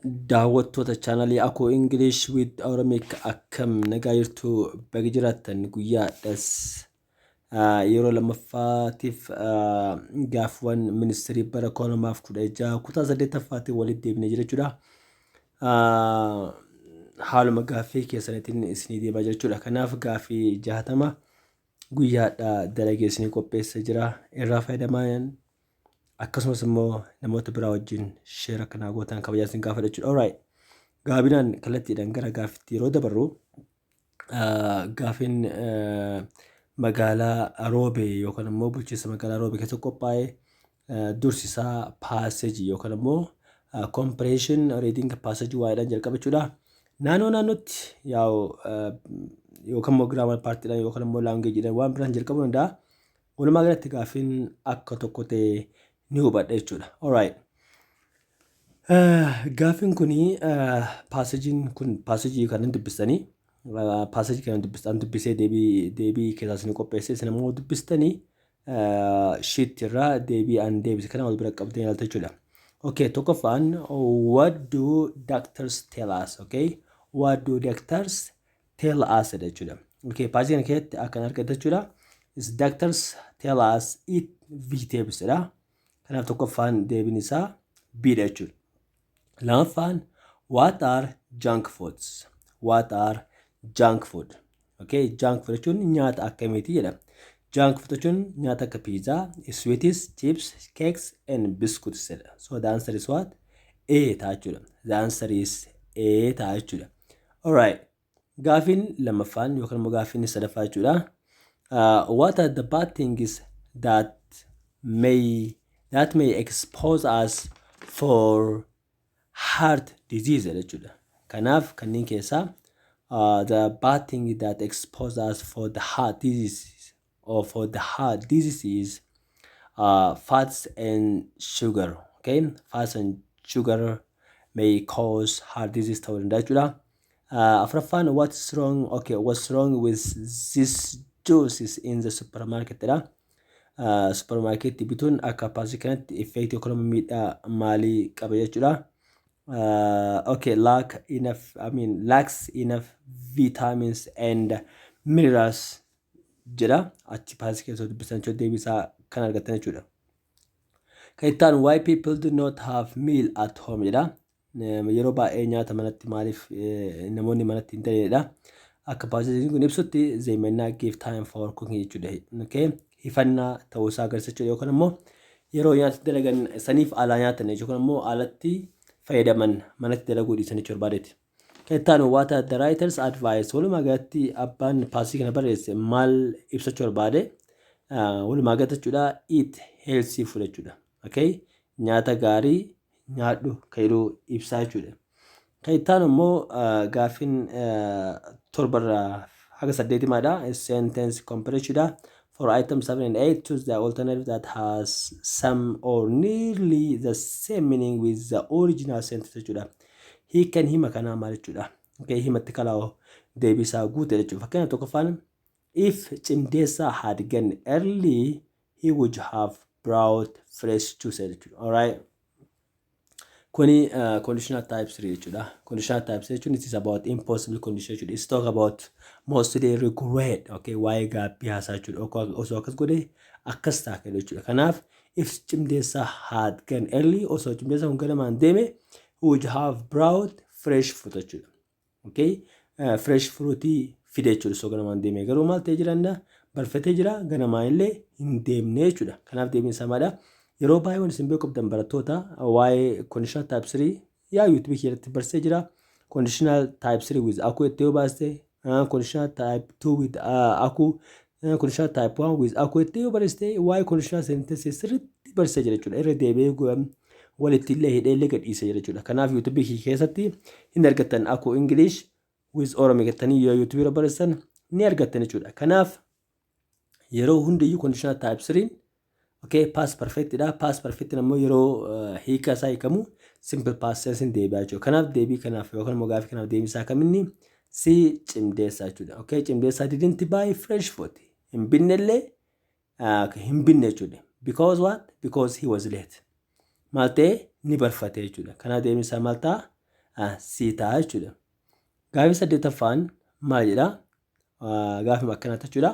Daawwattoota chaanalii Akoo English with Oromic, akkam nagaa jirtu? Baga jiraattan. Guyyaadhas yeroo lammaffaatiif gaaffiiwwan ministirii bara 2016 kutaa saddeettaffaatiin walitti deebinee jira jechuudha. Haaluma gaaffii keessaniitiin isinii deemaa jira jechuudha. Kanaaf gaaffii 60 guyyaadha dalagee isinii qopheessee jira. Irraa fayyadamaa, akkasumas immoo namoota biraa wajjin share akkanaa gootan kabajaa isin gaafadha jechuudha. Alright. Gaabinaan kallattiidhaan gara gaaffiitti yeroo dabarru, gaaffiin magaalaa Roobee yookaan immoo bulchiinsa magaalaa Roobee keessatti qophaa'e dursisaa passage yookaan immoo comprehension reading passage waa'eedhaan jalqaba jechuudha. Naannoo naannootti yaa'u yookaan immoo grammar partiidhaan yookaan immoo languageiidhaan waan biraan jalqabuu danda'a. Walumaa galatti gaaffiin akka tokko ta'e ni hubadha jechuudha. Alright. Gaaffiin kuni, passageiin kun, passage kan hin dubbistanii, passage kan dubbistan dubbisee deebii keessaa isin qopheessee, isin immoo dubbistanii sheet irraa deebii an deebise kana wal bira qabdee ilaalta jechuudha. Okay, tokkoffaan, "What do doctors tell us?" Okay, "What do doctors tell us?" jechuudha. Okay, passage kana keessatti akkan argate jechuudha. Is "Doctors tell us eat vegetables" jedha. Kanaaf tokkoffaan deebiin isaa B dha jechuudha. Lammaffaan, "What are junk foods?" What are junk food? Okay, junk food jechuun nyaata akkamiiti jedha. Junk food jechuun nyaata akka pizza, sweets, chips, cakes and biscuits jedha. So the answer is what? A ta'a jechuudha. The answer is A ta'a jechuudha. Alright. Gaafiin lammaffaan yookaan immoo gaafiin sadaffaa jechuudha. What are the bad things that may expose us for heart disease jechuudha. Kanaaf kanneen keessaa the bad thing that expose us for the heart disease or for the heart disease is fats and sugar. Okay, fats and sugar may cause heart disease ta'uu danda'a jechuudha. Afuraffaan, what's wrong? Okay, "What's wrong with this juices in the supermarket?" jedha. Supermarket bituun akka passage kanatti effect yookaan miidhaa maalii qaba jechuudha. Okay, lack enough, I mean, lacks enough vitamins and minerals jedha. Achi passage keessa dubbisan jechuudha, deebisaa kan argattan jechuudha. Kan itti aanu, "Why people do not have meal at home?" jedha. Yeroo baay'ee nyaata manatti maaliif namoonni manatti hin ta'edha. Akka passageiin kun ibsutti, they may not give time for cooking jechuudha. Okay? Hifannaa ta'uusaa agarsiisa jechuudha, yookaan immoo yeroo nyaata dalagan saniif alaa nyaatan yookaan immoo alatti fayyadaman, manatti dalaguu dhiisan jechuu barbaadeeti. Kan itti aanu, "What are the writers advice?" Walumaa galatti abbaan passage kana barreesse maal ibsachuu barbaade? Walumaa galatti jechuudha, eat healthy food jechuudha. Okay? Nyaata gaarii nyaadhu kan jedhu ibsaa jechuudha. Kan itti aanu immoo gaaffiin torbarraa haga saddeetimaadha. Sentence completion. For item 7 and 8, choose the alternative that has some or nearly the same meaning with the original sentence jechuudha. Hiikan hima kanaa maal jechuudha? Okay, himatti kalaa deebisaa guute jechuudha. Fakkeenya tokkoffaan, "If Cimdeessaa had gone early, he would have brought fresh juice" jechuudha. Alright. Kuni conditional type 3 jechuudha. Conditional type 3 jechuun it is about impossible condition jechuudha. It's talk about mostly regret. Okay, waa'ee gaabbii haasaa jechuudha. Osoo akkas godhe akkas ta'a jechuudha. Kanaaf "if Cimdeessaa had gone early", osoo Cimdeessaa kun ganamaan deeme, "he would have brought fresh fruit" jechuudha. Okay, fresh fruitii fide jechuudha osoo ganamaan deeme. Garuu maal ta'ee jira? Barfatee jira, ganamaan illee hin deemne jechuudha. Kanaaf deebiin isaa maalidha? Yeroo baay'ee waan isin beekuu qabdan, barattoota, waa'ee conditional type 3 yaa YouTube keessatti barsiisee jira. Conditional type 3 with Akuu itti yoo baaste, conditional type 2 with Akuu, conditional type 1 with Akuu itti yoo barreessite, waa'ee conditional sentence sirriitti barsiisee jira jechuudha. Irra deebi'ee walitti illee hidhee illee gadhiisee jira jechuudha. Kanaaf YouTube keessatti hin argattan. Akuu English with Oromoo jettanii yoo YouTube irra barreessan ni argattan jechuudha. Kanaaf yeroo hundayyuu conditional type 3, okay, past perfect dha. Past perfect ammoo yeroo hiika isaa hiikamu simple past tense deebi'aa jechuudha. Kanaaf deebii kanaaf yookaan immoo gaafii kanaaf deebii isaa kaminni si Cimdeessaa jechuudha. Okay, Cimdeessaa didn't buy fresh food. Hin binnellee, hin binne jechuudha. Because what? Because he was late. Maal ta'e? Ni barfate jechuudha. Kanaaf deebiin isaa maal ta'a? C ta'a jechuudha. Gaafii saddeettaffaan maal jedha? Gaafii akkanaatti jechuudha.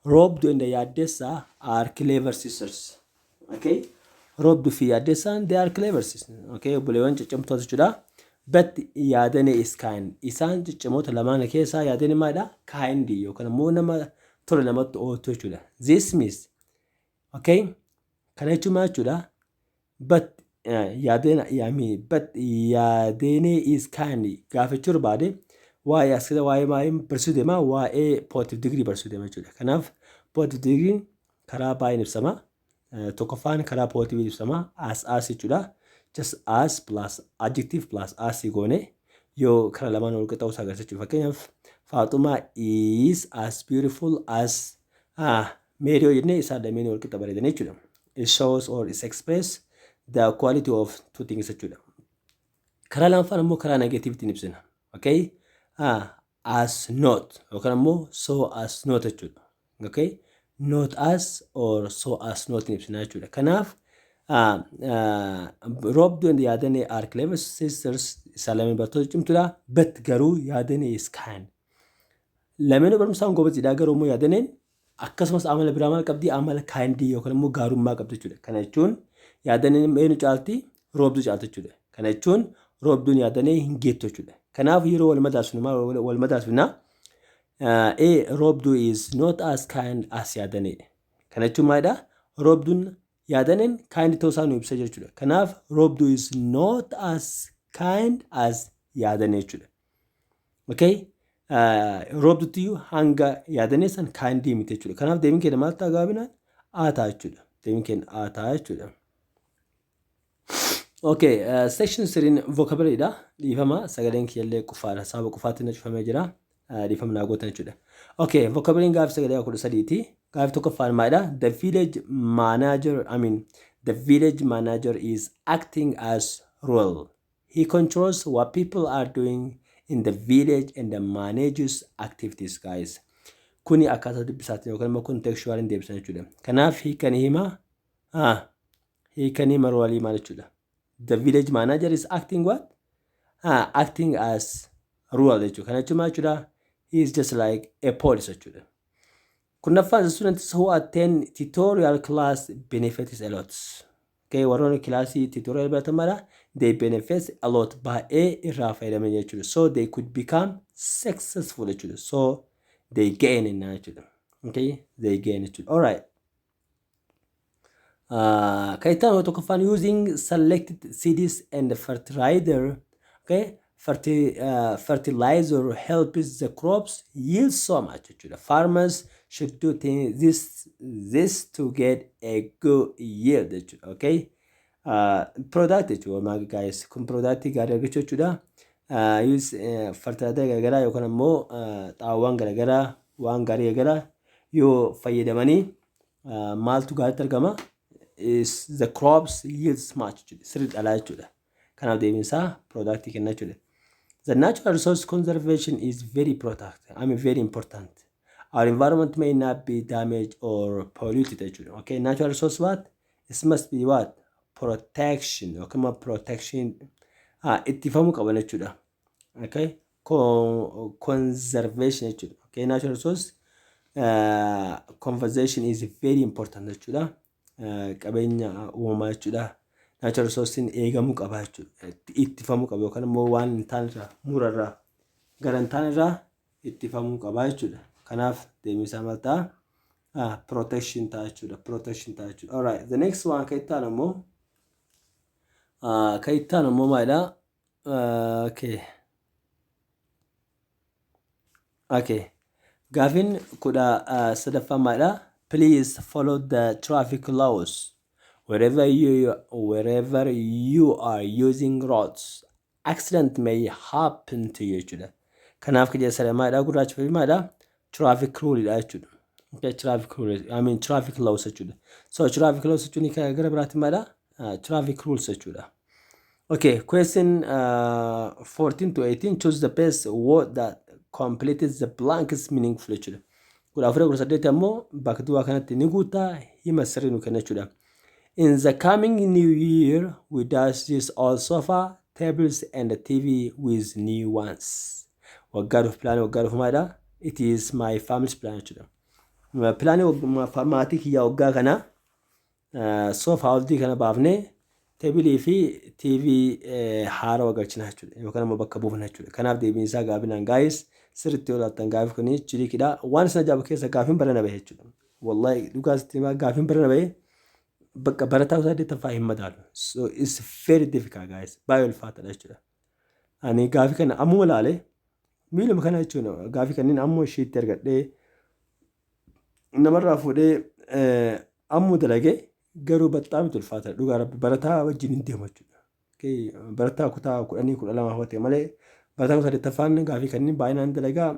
Roobduu and Yaaddeessaa are clever sisters. Okay? Roobduu fi Yaaddeessaan, they are clever sisters. Okay? Obboleewwan ciccimtoota jechuudha. But Yaadane is kind. Isaan ciccimoota lamaan keessaa Yaadane maalidha? Kind yookaan immoo nama tola namatti ooltu jechuudha. This means, okay? Kana jechuun maal jechuudha? But Yaadene, I mean, but Yaadene is kind gaafachuu barbaade, waa'ee as keessa waa'ee maayii barsiisuu deema? Waa'ee positive degree barsiisuu deema jechuudha. Kanaaf positive degree karaa baay'een ibsama. Tokkoffaan karaa positive ibsama, as jechuudha. Just as plus adjective plus as goone yoo karaa lamaan wal qixxaa'uu isaa agarsiisa jechuudha. Fakkeenyaaf, Faaxumaa is as beautiful as Mary yoo jennee, isaan lameen wal qixa bareedan jechuudha. It shows or it express the quality of two things jechuudha. Karaa lammaffaan immoo karaa negatiivitiin ibsina. Okay? As not yookaan immoo so as not jechuudha. Okay? Not as or so as not ibsina jechuudha. Kanaaf Roobduu and Yaadane are clever sisters, isaan lameen barattoota cimtuudha. But garuu Yaadane is kind. Lameenuu barumsaan gobaziidha, garuu immoo Yaadaneen akkasumas amala biraa maal qabdi? Amala kindii yookaan immoo gaarummaa qabdi jechuudha. Kana jechuun Yaadaneen eenyu caalti? Roobduu caalti jechuudha. Kana jechuun Roobduun Yaadanee hin geettu jechuudha. Kanaaf yeroo wal madaalsinu maal wal madaalsifna? A, Roobduu is not as kind as Yaadanee. Kana jechuun maalidha? Roobduun Yaadaneen kind ta'uu isaa nu ibsa jechuudha. Kanaaf Roobduu is not as kind as Yaadanee jechuudha. Okay? Roobduttiyyuu hanga Yaadanee san kindii miti jechuudha. Kanaaf deebiin keenya maal ta'a gabaabinaan? A ta'a jechuudha. Deebiin keenya A ta'a jechuudha. Okay, section 3 vocabulary dha. Dhiifama, sagaleen kiyyallee qufaadha. Sababa qufaatti na cufamee jira. Dhiifama naa gootan jechuudha. Okay, vocabulary gaafii sagalee 13ti. Gaafii tokkoffaan maalidha? The village manager, I mean, the village manager is acting as rule. He controls what people are doing in the village and manages activities, guys. Kuni akkaataa dubbisaatiin yookaan immoo contextual deebisan jechuudha. Kanaaf hiikanii hima hiikanii marwalii maal jechuudha? The village manager is acting what? Acting as ruler jechuudha. Kana jechuun maal jechuudha? He is just like a police jechuudha. Kurnaffaan, the students who attend tutorial class benefits a lot. Okay, warroonni kilaasii tutorial baratan mara, they benefit a lot, baay'ee irraa fayyadaman jechuudha. So they could become successful jechuudha. So they gain innaa jechuudha. Okay, they gain jechuudha. Alright. Kan itti aanu tokkoffaan, using selected seeds and fertilizer, okay, fertilizer helps the crops yield so much jechuudha. Farmers should do this to get a good yield jechuudha. Okay, product jechuudha, guys, kun product gaarii argachuu jechuudha. Use fertilizer garaagaraa yookaan ammoo xaa'oowwan garaagaraa, waan gaarii garaagaraa yoo fayyadamanii maaltu gaariitti argama? Is the crops yields much jechuudha. Sirrii dhalaa jechuudha. Kanaaf deebiin isaa product kenna jechuudha. The natural resource conservation is very protect. I mean, very important. Our environment may not be damaged or polluted jechuudha. Okay, natural resource what? It must be what? Protection. Okay, protection. Ittifamuu qaban jechuudha. Okay, conservation jechuudha. Okay, natural resource conservation is very important jechuudha. Qabeenya uumamaa jechuudha. Natural resourcein eegamuu qaba jechuudha. Ittifamuu qaba yookaan immoo waan hin taane irraa, murarraa, gara hin taane irraa ittifamuu qaba jechuudha. Kanaaf deebiin isaa maal ta'a? Protection ta'a jechuudha. Protection ta'a jechuudha. Alright, the next one, kan itti aanu immoo maalidha? Okay. Okay. Gaafiin 13ffaan maalidha? Please follow the traffic laws wherever you are using roads. Accident may happen to you jechuudha. Kanaaf kan jedhan maalidha? Gurraacha fi maalidha? Traffic rule dha jechuudha. Okay, traffic rule, I mean, traffic laws jechuudha. So traffic laws jechuun gara biraatti maalidha? Traffic rules jechuudha. Okay, question 14 to 18, choose the best word that completes the blanks meaningful jechuudha. 14, 18 ammoo bakka duwwaa kanatti ni guutaa, hima sirrii nu kenna jechuudha. In the coming new year, we dash this old sofa tables and the TV with new ones. Waggaa dhufu, plan waggaa dhufu maalidha? It is my family's plan jechuudha. Plan maatii kiyyaa waggaa kana soofaa oldii kana baafnee table fi TV haarawaa galchina jechuudha. Yookaan immoo bakka buufna jechuudha. Kanaaf deebiin isaa gaaffiin, guys, sirriitti yoo ilaaltan gaaffi kun trickyidha. Waan isin ajaa'ibu keessa gaaffiin barana bahe jechuudha. Wallahi dhugaa sitti himaa, gaaffiin barana bahe bakka barataa saddeettaffaa hin madaalu. So it's very difficult, guys. Baay'ee ulfaataadha jechuudha. Ani gaafii kana ammuma ilaale, miiluma kana jechuudha. Gaafii kanneen ammoo isheetti argadhee, namarraa fuudhee ammuma dalagee, garuu baxxaamitu ulfaataadha. Dhugaa Rabbi, barataa wajjin hin deemu jechuudha. Barataa kutaa 10, 12 ta'e malee, barataa kutaa saddeettaffaan gaafii kanneen baay'inaan dalagaa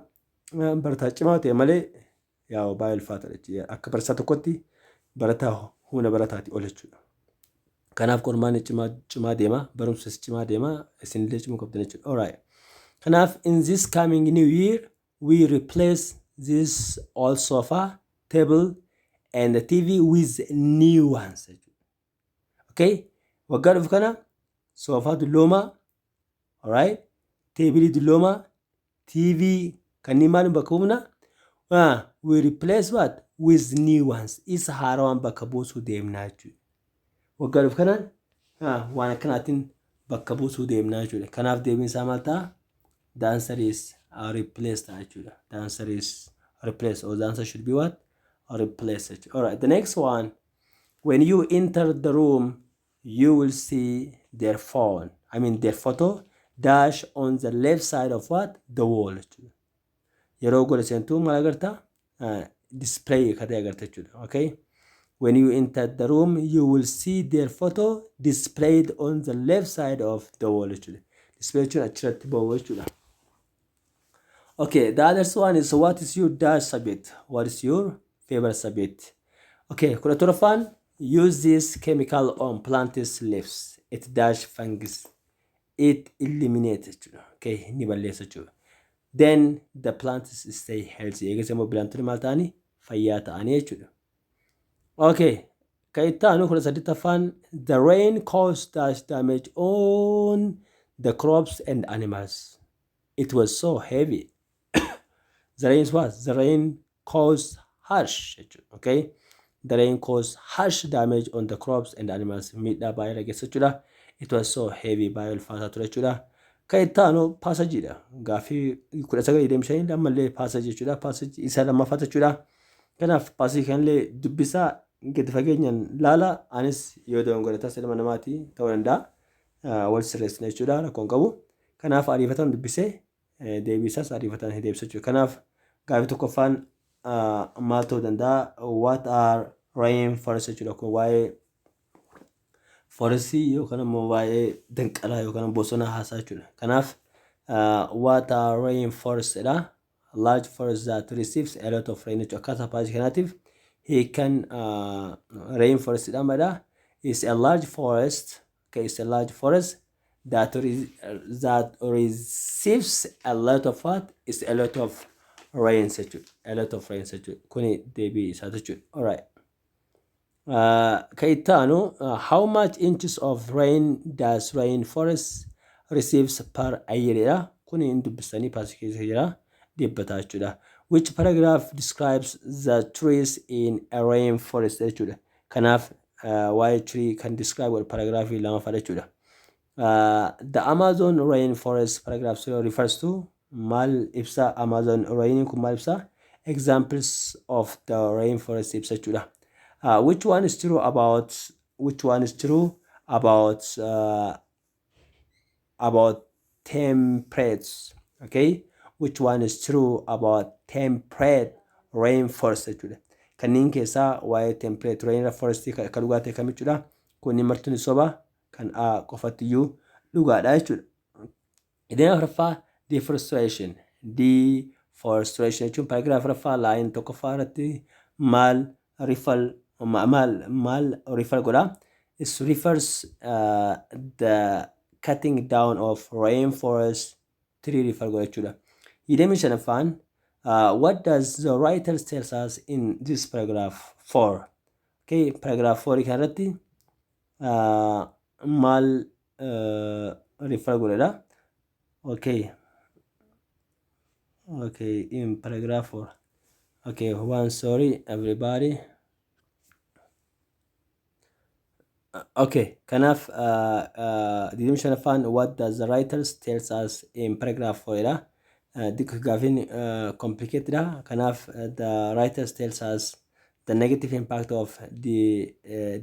barataa cimaa ta'e malee, yaa baay'ee ulfaataadha jechuudha. Akka barsiisaa tokkotti barataa humna barataati ol jechuudha. Kanaaf qormaanni cimaa cimaa deema, barumsas cimaa deema, isinillee cimuu qabdan jechuudha. Alright. Kanaaf in this coming new year we replace this old sofa, table and the TV with new ones jechuudha. Okay? Waggaa dhufu kana soofaa dulloomaa, alright, table dulloomaa, TV kanneen maaliin bakka buufna? We replace what? With new ones. Isa haarawaan bakka buusuu deemnaa jechuudha. Waggaa dhufu kanaan waan akkanaatiin bakka buusuu deemnaa jechuudha. Kanaaf deebiin isaa maal ta'a? The answer is replace ta'a jechuudha. The answer is replace, or the answer should be what? Replace jechuudha. Alright, the next one. When you enter the room, you will see their phone. I mean their photo dash on the left side of what? The wall jechuudha. Yeroo gola seentuu maal agartaa? Display ka ta'e agarta jechuudha. Okay? When you enter the room, you will see their photo displayed on the left side of the wall jechuudha. Display jechuun achirratti ba'u jechuudha. Okay, the other one is, what is your dash subject? What is your favorite subject? Okay, 17ffaan, use this chemical on plants leaves. It dash fungus. It eliminate jechuudha. Okay, ni balleessa jechuudha. Then the plants stay healthy. Eegas immoo plantonni maal ta'anii? Fayyaa ta'anii jechuudha. Okay, kan itti aanu 18ffaan, the rain caused dash damage on the crops and animals. It was so heavy. The rain was the rain caused harsh jechuudha. Okay, the rain caused harsh damage on the crops and animals. Miidhaa baay'ee geessa jechuudha. It was so heavy, baay'ee ulfaataa ture jechuudha. Kan itti aanu passageiidha. Gaaffii 1925 ammallee passage jechuudha. Passage isa lammaffaa jechuudha. Kanaaf passage kanallee dubbisaa, gadi fageenyaan laala. Anis yoo dogongore ilma namaati, ta'uu danda'a. Wal sirreessina jechuudha, rakkoon qabu. Kanaaf ariifatan dubbisee deebii isaas ariifatan deebisa jechuudha. Kanaaf gaaffii tokkoffaan maal ta'uu danda'a? What are rain forest jechuudha. Kun waa'ee forestii yookaan immoo waa'ee danqaraa yookaan bosona haasaa jechuudha. Kanaaf what are rain forest jedha. Large forest that receives a lot of rain jechuudha. Akkaataa passage kanaatiif hiikan rain forest jedhama jedha. Is a large forest, okay, it's a large forest that receives a lot of what? Is a lot of rains jechuudha. A lot of rains jechuudha. Kuni deebii isaa jechuudha. Alright. Kan itti aanu, how much inches of rain does rain forest receives per year jedha. Kuni hin dubbistanii, passage keessa jira, deebbataa jechuudha. Which paragraph describes the trees in a rain forest jechuudha. Kanaaf waa'ee tree kan describe godhu paragraafii lamaffaa jechuudha. The Amazon rainforest paragraph 0 refers to maal ibsa? Amazon rain kun maal ibsa? Examples of the rainforest ibsa jechuudha. Which one is true about temperate, okay, which one is true about temperate rainforest jechuudha. Kanneen keessaa waa'ee temperate rainforest kan dhugaa ta'e kam jechuudha? Kunniin martuun soba, kan A qofatti iyyuu dhugaadha jechuudha. Ideen afuraffaa deforestation. Deforestation jechuun paragraph afuraffaa line tokkoffaa irratti maal refer maal refer godha? It refers the cutting down of rainforest tree refer godha jechuudha. 25ffaan, what does the writer tells us in this paragraph 4? Okay, paragraph 4 kanarratti maal refer godhedha. Okay. Okay, in paragraph 4. Okay, one, sorry everybody. Okay, kanaaf 25ffaan, what does the writers tells us in paragraph 4 dha. Dikka gaafiin complicated dha. Kanaaf the writers tells us the negative impact of the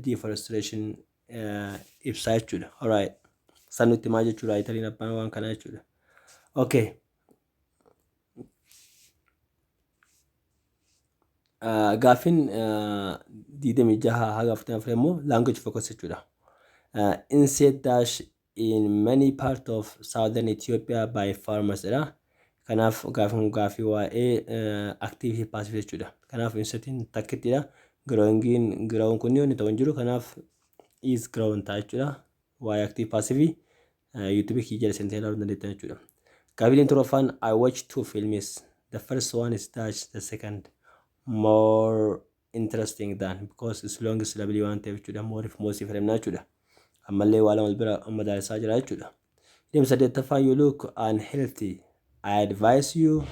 deforestation ibsaa jechuudha. Alright. San nutti himaa jechuudha writeriin abbaan waan kanaa jechuudha. Okay. Gaaffiin 26 haga 44 immoo language focus jechuudha. Insect dash in many part of southern Ethiopia by farmers jedha. Kanaaf gaaffiin kun gaaffii waa'ee active fi passive jechuudha. Kanaaf insectiin takkittidha. Growingiin growing kun inni ta'u hin jiru. Kanaaf is grown ta'a jechuudha. Waa'ee active passive YouTube kiyya jala seentee ilaaluu dandeettan jechuudha. Gaaffiin torbaffaan, I watched two films. The first one is dash the second more interesting than because it's long syllable waan ta'eef jechuudha. More if more fayyadamna jechuudha. Ammallee waa lama wal bira madaalisaa jira jechuudha. 28ffaan, you look unhealthy. I advise you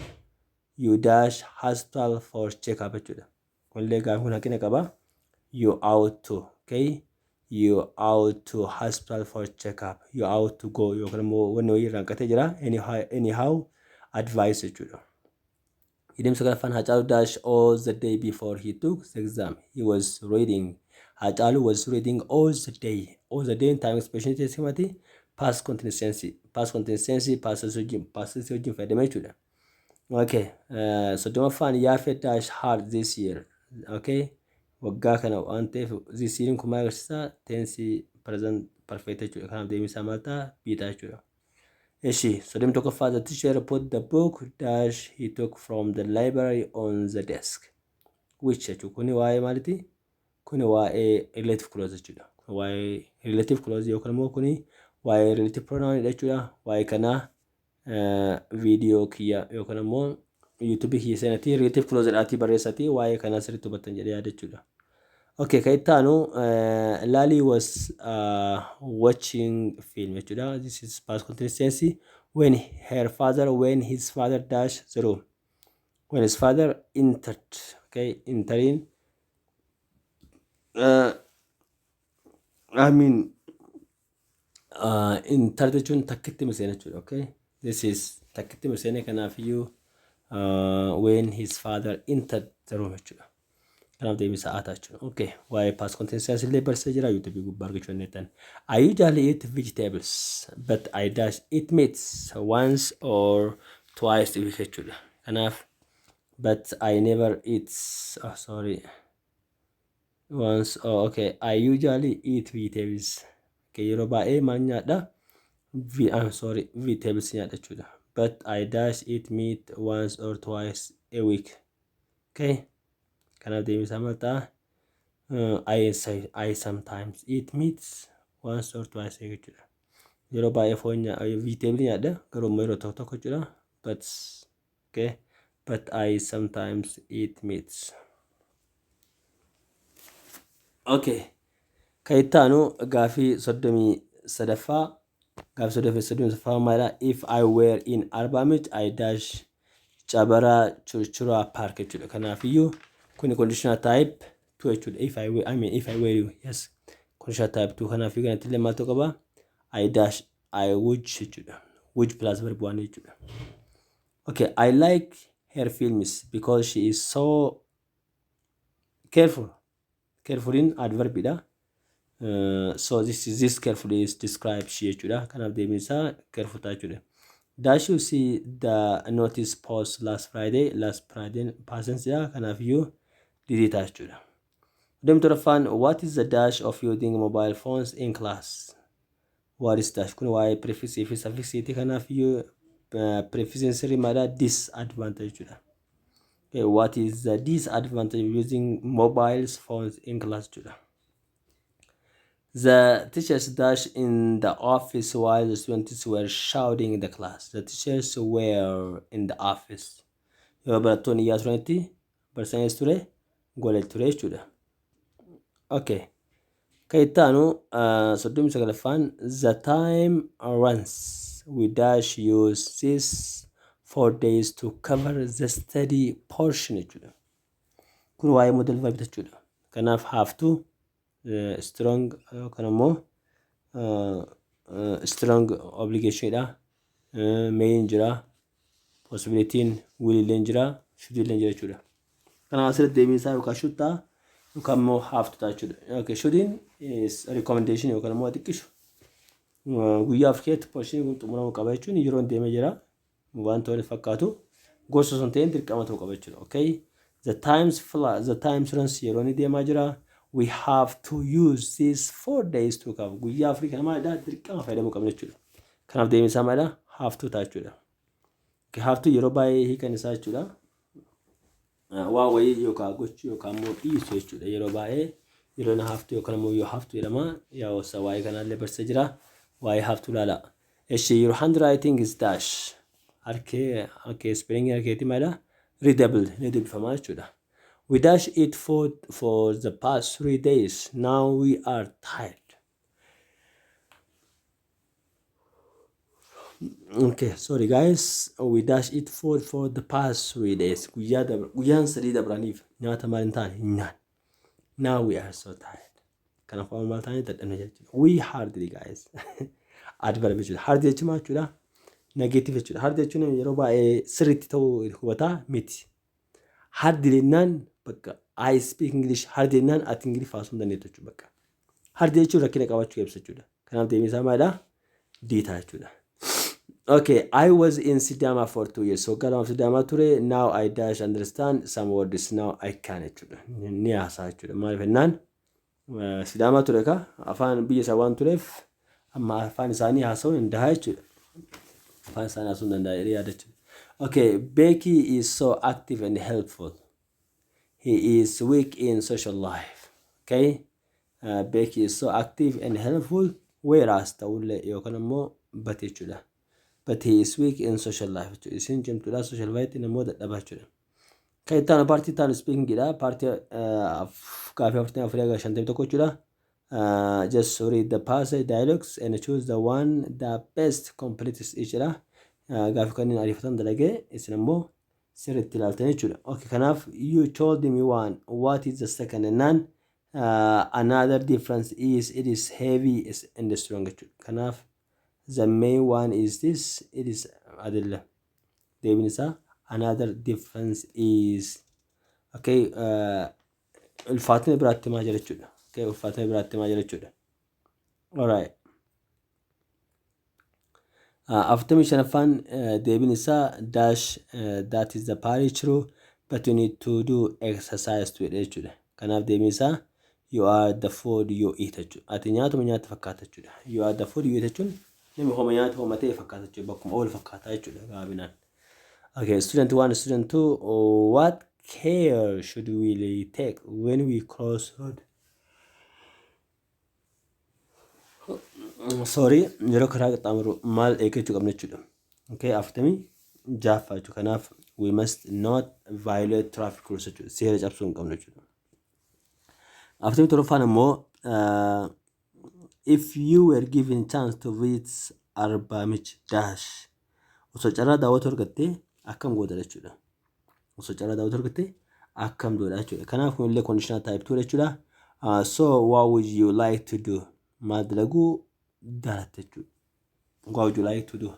you dash hospital for check up jechuudha. Kunillee gaaffiin kun hanqina qaba. You ought to, okay? You ought to hospital for check up. You ought to go yookaan immoo wanni wayii irraa hanqatee jira. Anyhow, advice jechuudha. 29ffaan, Hacaaluu dash all the day before he took the exam. He was reading. Hacaaluu was reading all the day. All the day time expression teessimati past continuous tense. Past continuous tense past wajjin fayyadame jechuudha. Okay. 30ffaan, Yaafet dash hard this year. Okay. Waggaa kana waan ta'eef this year kun maal agarsiisa? Tense present perfect jechuudha. Kanaaf deebiin isaa maal ta'a? B ta'a jechuudha. Eshi, 31ffaa, the teacher put the book dash he took from the library on the desk. Which jechuudha. Kuni waa'ee maaliiti? Kuni waa'ee relative clause jechuudha. Kuni waa'ee relative clause yookaan immoo kuni waa'ee relative pronoun jechuudha. Waa'ee kanaa viidiyoo kiyya yookaan immoo YouTube kiyya seenatii relative clause jedhaatii barreessatii waa'ee kanaa sirriitti hubattan jedhee yaada jechuudha. Okay, kan itti aanu, Lali was watching film jechuudha. This is past continuous tense when her father when his father dash the room. When his father entered. Okay, entering, I mean, enter jechuun takkitti miseena jechuudha. Okay, this is takkitti miseene, kanaafiyyuu when his father entered the room jechuudha. Kanaaf deebii sa'aataa jechuudha. Okay, waa'ee past continuous tense illee barsiisee jira YouTube gubbaa argachuu dandeettan. I usually eat vegetables, but I dash eat meats once or twice a week jechuudha. Kanaaf but I never eat, oh sorry, once, oh okay, I usually eat vegetables. Okay, yeroo baay'ee maal nyaadha? I'm sorry, vegetables nyaadha jechuudha. But I dash eat meat once or twice a week. Okay. Kanaaf deebiin isaa maal ta'a? I sometimes eat meat once or twice a week jechuudha. Yeroo baay'ee foon vegetable nyaadha, garuu immoo yeroo tokko tokko jechuudha. But okay, but I sometimes eat meat. Okay. Kan itti aanu gaafii 33ffaa. Gaafii 33ffaa maalidha? If I were in Arba Minch, I dash Cabara Churchura Park jechuudha. Kanaafiyyuu kuni conditional type 2 jechuudha. If I were, I mean, if I were you, yes. Conditional type 2, kanaafiyyuu kanatti illee maaltu qaba? I dash, I would jechuudha. Would plus verb 1 jechuudha. Okay, I like her films because she is so careful. Careful in adverb dha. So this carefully is describe she jechuudha. Kanaaf deebiin isaa careful ta'a jechuudha. Dash you see the notice post last Friday? Last Friday past tense dha. Kanaafiyyuu did ta'a jechuudha. 37ffaan, what is the dash of using mobile phones in class? What is dash? Kun waa'ee prefixii fi suffixiiti. Kanaafiyyuu prefixiin sirrii maalidha? Disadvantage jechuudha. Okay, what is the disadvantage of using mobile phones in class jechuudha. The teachers dash in the office while the students were shouting in the class. The teachers were in the office. Yeroo barattoonni iyyaa turanitti barsiisaan ture gola ture jechuudha. Okay. Kan itti aanu 39ffaan, the time runs, we dash use this 4 days to cover the study portion jechuudha. Kun waa'ee modal verb jechuudha. Kanaaf have to, strong yookaan immoo strong obligation dha. Mayin jira. Possibilityin will illee jira. Should illee jira jechuudha. Kanaaf asirratti deebiin isaa yookaan should ta'a yookaan immoo have to ta'a jechuudha. Okay, shouldin is recommendation yookaan immoo xiqqishu. Guyyaa of keessatti portion kun xumuramuu qaba jechuun yeroon deemee jira. Waan ta'uuf fakkaatu gorsa osoo hin ta'in dirqama ta'uu qaba jechuudha. Okay. The times fly, the times runs, yeroo inni deemaa jira. We have to use these 4 days to cover. Guyyaa 4 kana maalidha? Dirqama fayyadamuu qabna jechuudha. Kanaaf deebiin isaa maalidha? Have to ta'a jechuudha. Okay, have to yeroo baay'ee hiikan isaa jechuudha. Waan wayii yookaan gochuu yookaan immoo dhiisuu jechuudha. Yeroo baay'ee yeroo na have to yookaan immoo yoo have to jedhama. Yaa osa waa'ee kanaallee barsiisa jira. Waa'ee have to ilaala. Eshi, your handwriting is dash. Harkee harkee spelling harkeetii maalidha? Readable, ni dubbifamaa jechuudha. We dash eat food for the past 3 days. Now we are tired. Okay, sorry guys. We dash eat food for the past 3 days. Guyyaa dabra guyyaan 3 dabraniif nyaata maal hin taane hin nyaanne. Now we are so tired. Kanaaf waan maal taane dadhabne jechuudha. We hardly, guys. Adverb jechuudha. Hardly jechuun maal jechuudha? Negative jechuudha. Hardly jechuun yeroo baay'ee sirriitti ta'uu hubataa miti. Hardly jennaan bakka I speak English hardly jennaan ati Ingiliffaa haasa'uu hin dandeettu jechuudha bakka. Hardly jechuun rakkina qabaachuu ibsa jechuudha. Kanaaf deebiin isaa maalidha? D ta'a jechuudha. Okay, I was in Sidama for 2 years. Waggaa 2 Sidama ture. Now I dash understand some words. Now I can jechuudha. Ni haasaa jechuudha. Maaliif jennaan Sidama ture ka afaan biyya isaa waan tureef amma afaan isaanii haasa'uu hin danda'a jechuudha. Afaan isaanii haasa'uu hin danda'a jedhee yaada jechuudha. Okay, Becky is so active and helpful. He is weak in social life. Okay, Becky is so active and helpful, whereas ta'ullee yookaan immoo but jechuudha. But he is weak in social life jechuudha. Isin cimtuudha social life immoo dadhabaa jechuudha. Kan itti aanu partii itti aanu speakingidha. Partii gaafii 44 haga 51 jechuudha. Just read the passage dialogues and choose the one that best completes each dha. Gaafii kanneen ariifatan dalagee isin immoo sirriitti ilaaltan jechuudha. Okay, kanaaf you told me one. What is the second? Naan another difference is it is heavy and strong jechuudha. Kanaaf the main one is this, it is adilla. Deebiin isaa another difference is, okay, ulfaatina biraatti himaa jira jechuudha. Okay, ulfaatina biraatti himaa jira jechuudha. Alright. 45ffaan deebiin isaa dash that is the party true, but you need to do exercise to jechuudha. Kanaaf deebiin isaa you are the food you eat jechuudha. Ati nyaatuma nyaata fakkaata jechuudha. You are the food you eat jechuun namni homa nyaata homa ta'e fakkaata jechuudha. Bakkuma oolu fakkaata jechuudha gabaabinaan. Okay, student one, student two, what care should we take when we cross road? Sorry, yeroo karaa qaxxaamuru maal eeggachuu qabna jechuudha. Okay, 46ffaa jechuudha. Kanaaf we must not violate traffic rules jechuudha. Seera cabsuu hin qabnu jechuudha. 47ffaan immoo if you were given chance to visit Arba Minch dash, osoo carraa daawwatu argattee akkam goota jechuudha. Osoo carraa daawwatu argattee akkam godha jechuudha. Kanaaf kunillee conditional type 2 jechuudha. So what would you like to do? Maal dalaguu jaallatta jechuudha. What would you like to do?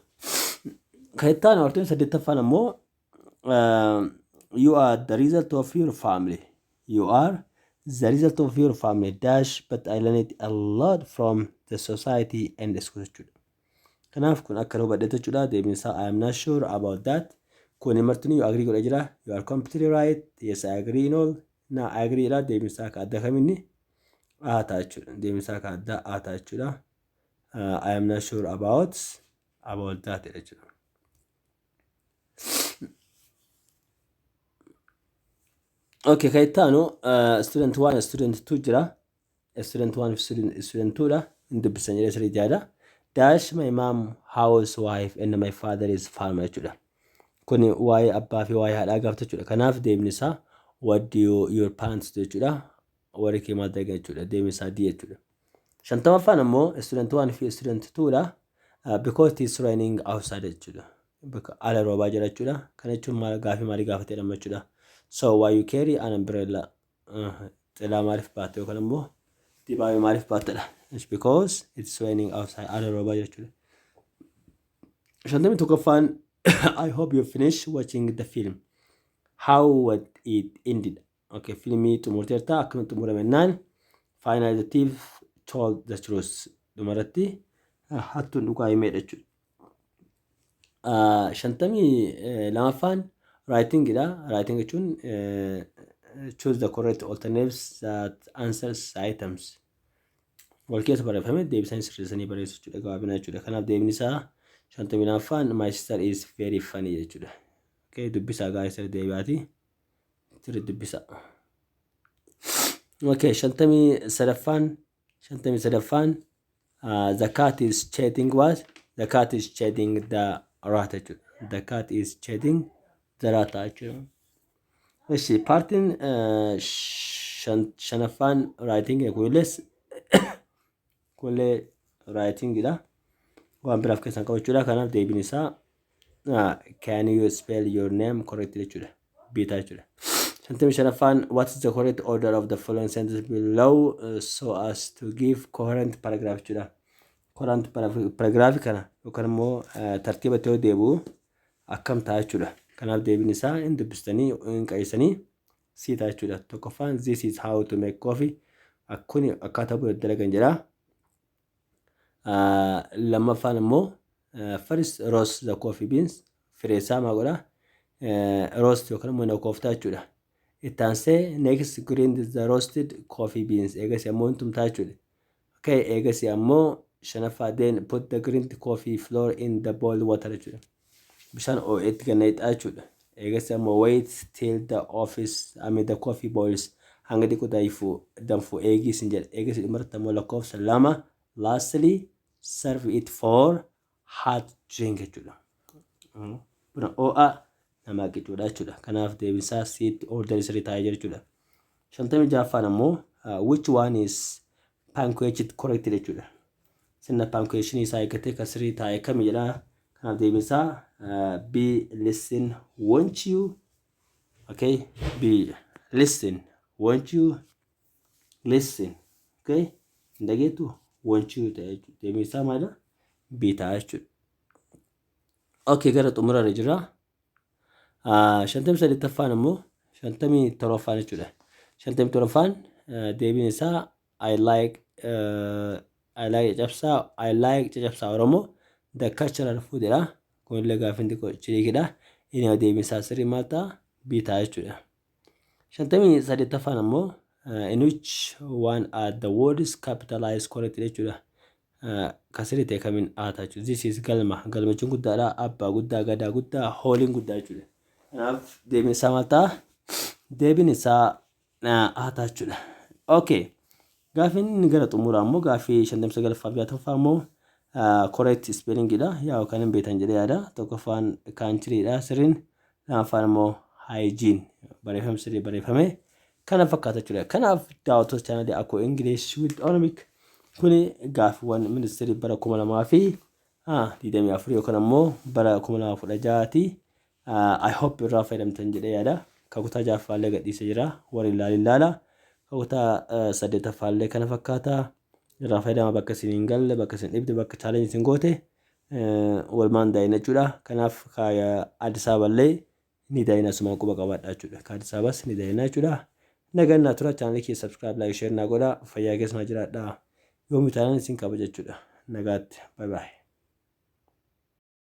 Kan itti aanu 48ffaan ammoo you are the result of your family. You are the result of your family dash, but I learned a lot from the society and the school jechuudha. Kanaaf kun akka hubadhe jechuudha. Deebiin isaa I am not sure about that. Kun martinuu you agree godha jira. You are completely right. Yes, I agree in all. Na I agree dha. Deebiin isaa akka adda kaminni A ta'a jechuudha. Deebiin isaa akka adda A ta'a jechuudha. I am not sure about that jechuudha. Okay, kan itti aanu student 1, student 2 jira. Student 1 fi student 2 dha. Hin dubbisan jedhee sirriitti yaada. Dash my mom housewife and my father is farmer jechuudha. Kuni waa'ee abbaa fi waa'ee haadhaa gaafata jechuudha. Kanaaf deebni isaa what do you, your parents do jechuudha. Warri kee maal dalagan jechuudha. Deebni isaa D jechuudha. 50ffaan ammoo student 1 fi student 2 dha. Because it is raining outside jechuudha. Bakka ala roobaa jira jechuudha. Kana jechuun maal, gaafii maalii gaafatee jechuudha. So why you carry an umbrella? Xilaa maaliif baatte yookaan immoo dibaabee maaliif baattedha? It's because it's raining outside, ala roobaa jira jechuudha. 51ffaan, I hope you finish watching the film. How would it ended? Okay, filmii xumurteerta, akkamitti xumurame jennaan, finally the thief told the truth. Dhumarratti hattuun dhugaa himeedha jechuudha. 52ffaan writingidha. Writing jechuun choose the correct alternatives that answers items. Wal keessa barreeffame deebisanii sirreessanii barreessu jechuudha, gabaabinaa jechuudha. Kanaaf deebiin isaa 52ffaan "My sister is very funny" jechuudha. Okay, dubbisaa gaarii sirrii deebi'aati. Sirrii dubbisaa. Okay, 53ffaan, the cat is chasing what? The cat is chasing the rat jechuudha. The cat is chasing the rat jechuudha. እሺ, partiin shanaffaan writing, kunillee writingidha. Waan biraaf keessaan qabu jechuudha. Kanaaf deebiin isaa "Can you spell your name correctly?" jechuudha. Biitaa jechuudha. 55ffaan, what is the correct order of the following sentence below so as to give coherent paragraph jechuudha. Coherent paragraph kana yookaan immoo tartiiba yoo deebi'u akkam ta'a jechuudha. Kanaaf deebiin isaa hin dubbistanii hin qayyisanii sii ta'a jechuudha. Tokkoffaan, "This is how to make coffee." Kuni akkaataa buna dalagan jedha. Lammaffaan immoo, first roast the coffee beans, fireessaa maa godha, roast yookaan immoo na kooftaa jechuudha. Itti aansee, next grind the roasted coffee beans, eegas ammoo hin tumtaa jechuudha. Okay, eegas ammoo shanaffaa, then put the grind coffee flour in the boiled water jechuudha. Bishaan ho'eetti ganna hixaa jechuudha. Eegas ammoo wait till the office, I mean, the coffee boils, hanga xiqqoo danfu danfu eegis hin jedha. Eegas dhumarratti ammoo lakkoofsa 2, lastly serve it for hot drink jechuudha. Buna ho'aa namaa qicuudha jechuudha. Kanaaf deebisaa siitti orderii sirrii taa'ee jira jechuudha. 56ffaan ammoo, which one is punctuated correctly jechuudha. Sirna punctuation isaa eeggatee kan sirrii taa'e kami jedha. Kanaaf deebisaa B, "Listen, won't you?" Okay, B, "Listen, won't you?" "Listen," okay, hin dhageettu, "won't you" ta'e jechuudha. Deebiin isaa maalidha? B ta'a jechuudha. Okay, gara xumurarra jira. 58ffaan immoo, 57ffaan jechuudha. 57ffaan deebiin isaa I like caccabsaa, I like caccabsaa Oromoo the cultural food jedha. Kunillee gaaffiin xiqqoo chiriikidha. Inni deebiin isaa sirrii maal ta'a? B ta'a jechuudha. 58ffaan ammoo, in which one are the words capitalized correctly jechuudha. Kan sirrii ta'e kamiin A ta'a jechuudha. This is galma. Galma jechuun guddaadha. Abbaa guddaa, gadaa guddaa, hooliin guddaa jechuudha. Kanaaf deebiin isaa maal ta'a? Deebiin isaa A ta'a jechuudha. Okay. Gaaffiin inni gara xumuraa ammoo gaaffii 59ffaa fi 60ffaa ammoo correct spellingidha. Yaa kan hin beektan jedhee yaada. Tokkoffaan countrydha sirriin. Lammaffaan immoo hygiene, barreeffama sirrii barreeffame kana fakkaata jechuudha. Kanaaf daawwattoota chaanalii Akkoo English with Oromic, kuni gaaffiiwwan ministeerii bara 2024 yookaan ammoo bara 2016ti. I hope irraa fayyadamtan jedhee yaada. Kan kutaa ja'affaallee gadhiisee jira. Warri ilaali ilaala. Kan kutaa saddeettaffaallee kana fakkaata. Irraa fayyadama, bakka isin hin galle, bakka isin dhibde, bakka challenge isin goote walumaan daa'ina jechuudha. Kanaaf Addis Ababallee ni daa'ina, asumaan quba qabaadha jechuudha. Ka Addis Ababaas ni daa'ina jechuudha. Nagaan naa tura. Chaanalii kee subscribe, like, share naa godha. Fayyaa keessa naa jiraadha. Yoomii taanaan isin kabaja jechuudha. Nagaatti. Bye bye.